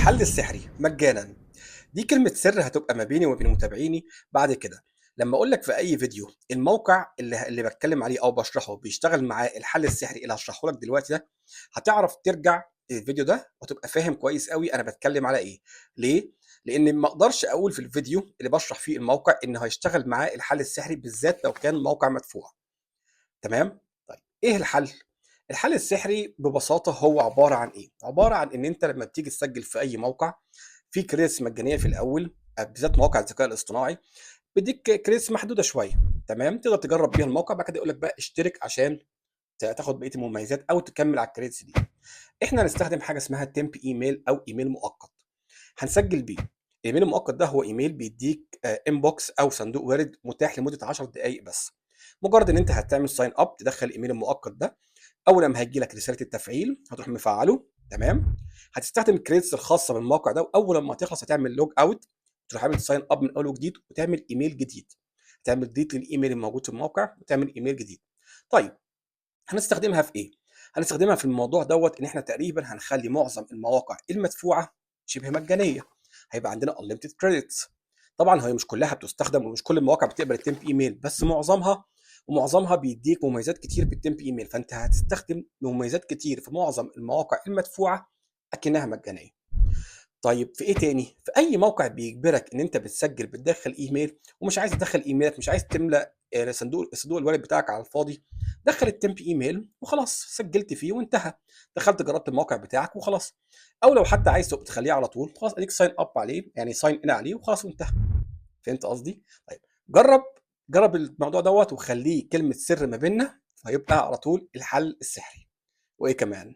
الحل السحري مجانا، دي كلمة سر هتبقى ما بيني وما بين متابعيني بعد كده. لما اقول لك في اي فيديو الموقع اللي بتكلم عليه او بشرحه بيشتغل معاه الحل السحري اللي هشرحه لك دلوقتي ده، هتعرف ترجع الفيديو ده وتبقى فاهم كويس قوي انا بتكلم على ايه. ليه؟ لان ما اقدرش اقول في الفيديو اللي بشرح فيه الموقع ان هيشتغل معاه الحل السحري، بالذات لو كان موقع مدفوع. تمام؟ طيب ايه الحل؟ الحل السحري ببساطة هو عبارة عن ايه؟ عبارة عن ان انت لما بتيجي تسجل في اي موقع في credits مجانية في الاول، بالذات مواقع الذكاء الاصطناعي بيديك credits محدودة شوية، تمام؟ تقدر تجرب بيها الموقع، بعد كده يقول لك بقى اشترك عشان تاخد بقية المميزات او تكمل على ال credits دي. احنا هنستخدم حاجة اسمها temp email او ايميل مؤقت هنسجل بيه. الايميل المؤقت ده هو ايميل بيديك inbox او صندوق وارد متاح لمدة 10 دقائق بس. مجرد ان انت هتعمل sign up، تدخل الايميل المؤقت ده، اول لما هيجي لك رسالة التفعيل هتروح مفعله، تمام؟ هتستخدم ال credits الخاصة بالموقع ده، واول لما تخلص هتعمل log out، تروح عامل sign up من اول وجديد وتعمل ايميل جديد، تعمل delete للايميل الموجود في الموقع وتعمل ايميل جديد. طيب هنستخدمها في ايه؟ هنستخدمها في الموضوع دوت ان احنا تقريبا هنخلي معظم المواقع المدفوعه شبه مجانية، هيبقى عندنا unlimited credits. طبعا هي مش كلها بتستخدم ومش كل المواقع بتقبل ال temp email، بس معظمها، ومعظمها بيديك مميزات كتير بال temp email، فانت هتستخدم مميزات كتير في معظم المواقع المدفوعه اكنها مجانية. طيب في ايه تاني؟ في اي موقع بيجبرك ان انت بتسجل بتدخل ايميل ومش عايز تدخل ايميلك، مش عايز تملى صندوق الوارد بتاعك على الفاضي، دخل ال temp email وخلاص، سجلت فيه وانتهى، دخلت جربت الموقع بتاعك وخلاص. او لو حتى عايز تخليه على طول خلاص، اديك sign up عليه، يعني sign in عليه وخلاص وانتهى. فهمت قصدي؟ طيب جرب الموضوع دوت وخليه كلمة سر ما بيننا، فيبقى على طول الحل السحري. وايه كمان؟